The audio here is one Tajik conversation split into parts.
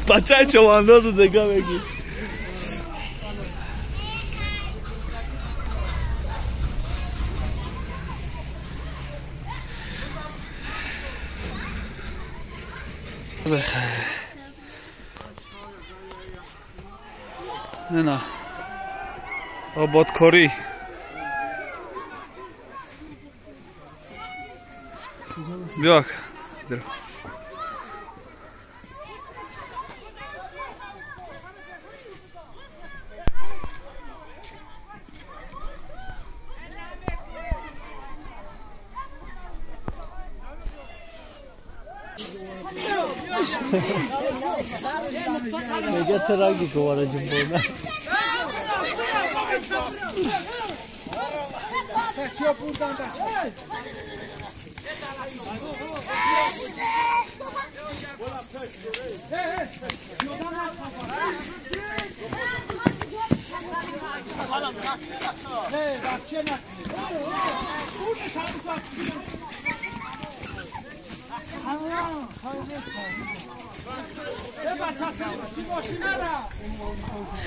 Бачаи човандозу дега меги. На ободкорӣ. Биёк. Мега тараги ковара ҷумбона.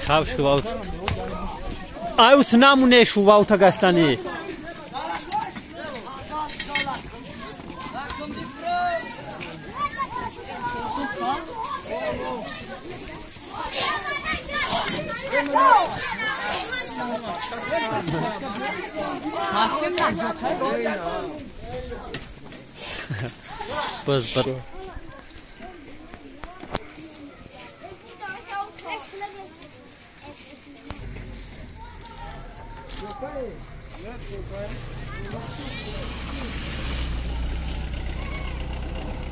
Хаб шуваут. Ай ус намуне шуваута гаштани. Баз бар.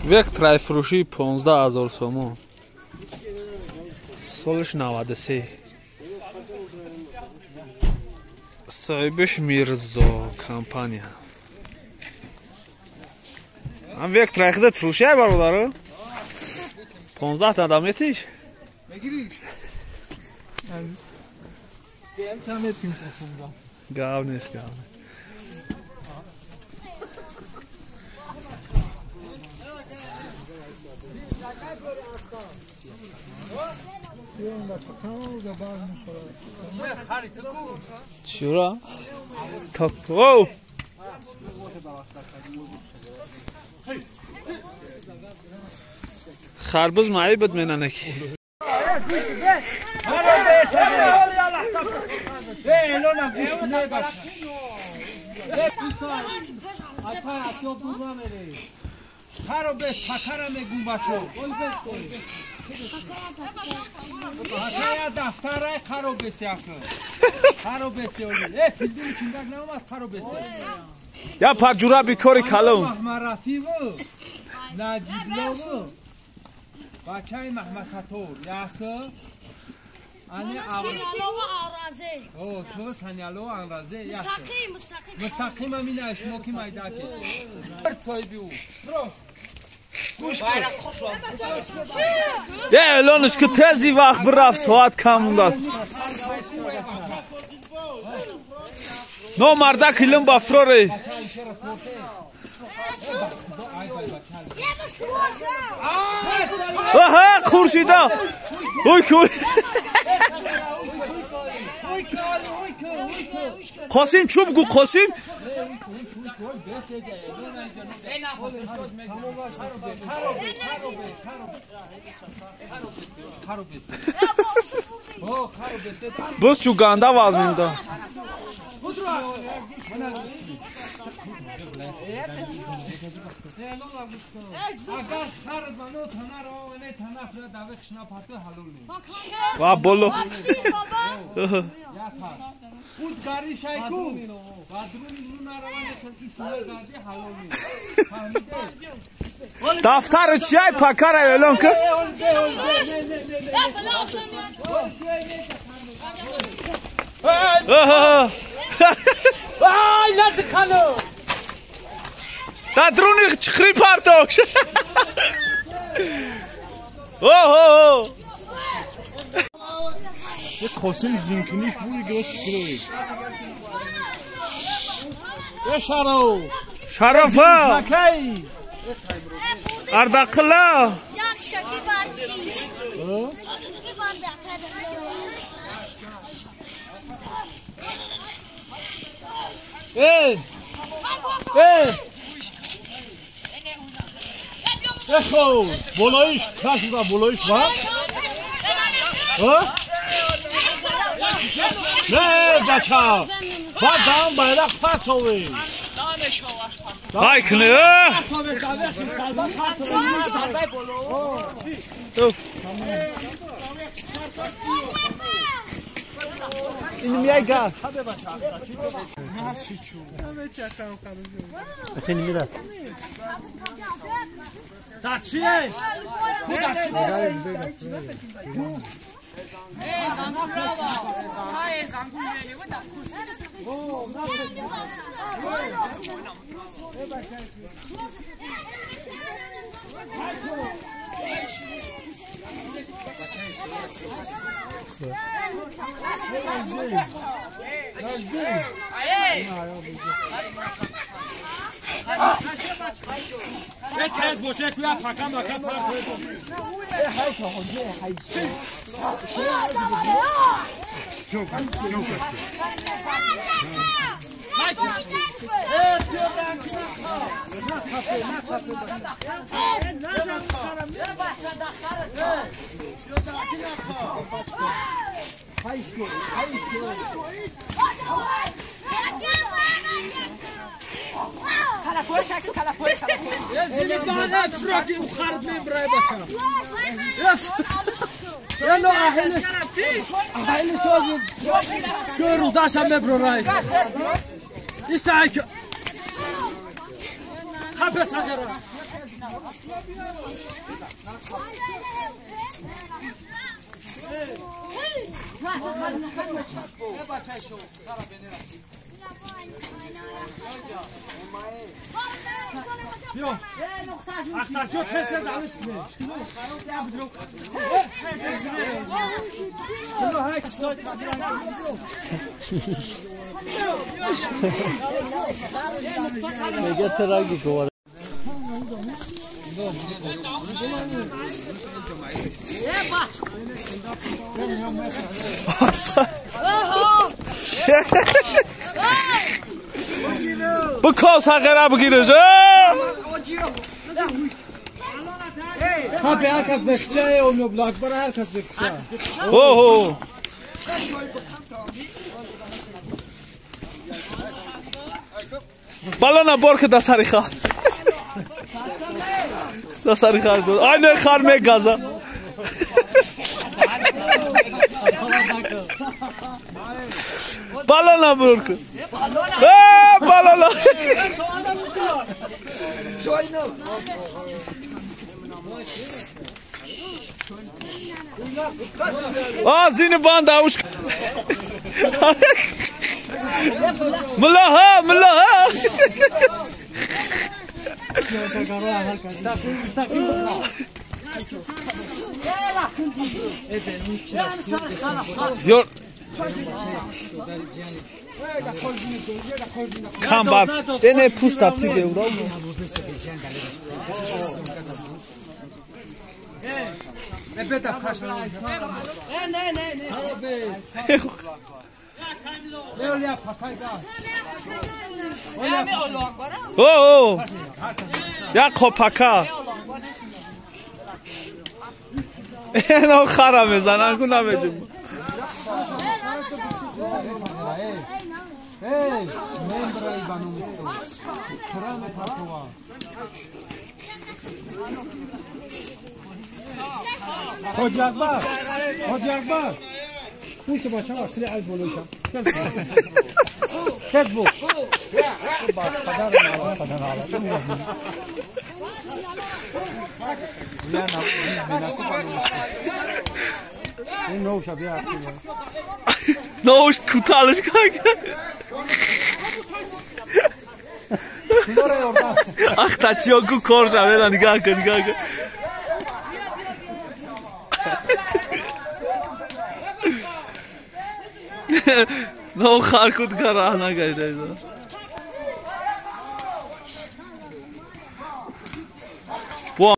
Вектрай фурӯшӣ 15 000 сомон. Солиш 93. Соҳибаш Мирзо компания. Ам вектрай худат фурӯшӣ ай бародаро? 15 та адам метиш? Мегириш? Гав нест, гав нест. Чура? Так, оу! Харбуз маиб буд менанаки. Я пак ҷура бикори калон. Бачаи Маҳмадсатор ясы ане о ту саняло анразе ясы мустақим мустақим мустақим амина шумо ки майдаки соҳиби ӯ гӯш кун Е элонаш ки тези вақт бирафт соат кам мондааст. Но мардак илм ба фроре. Аҳа хуршида. Ой куй. Қосим чӯб гу Қосим. Боз чӯ ганда вазнинда. Ва боло. Дафтар чиай пакара элон ки? Ай, лаҷ хало. Да друни чхри партош. Оҳо. Қосим зинкуниш бури гирифт кирои. Э шаро. Шарафа. Накай. Ардақла. Эй! Эй! Эхо, болоиш, кашуда болоиш ба? Ҳа? Не, бача. Баъдан байрақ партовӣ. Ай кне! بکاو سقره بگیرش. ها به هر کس بخچه او بلاک برای هر کس بخچه. اوه بالا نبار که دستاری خواهد دستاری خواهد آینه خار میگازا بالا نبار که بالا زین باند آوش ملا ها ملا ها کم بار دنه پوست تپتی گیورا او یا قپاکا اینو خرا میزنن کو نمیجم حاج اکبر حاج اکبر پوست بچه ها اصلی عیب بلوشم کذبو نوش کوتالش کاکا اخ تاچیو کو کورشا ویلا نگاه کن نگاه کن نو خارکوت گرا نه گشت.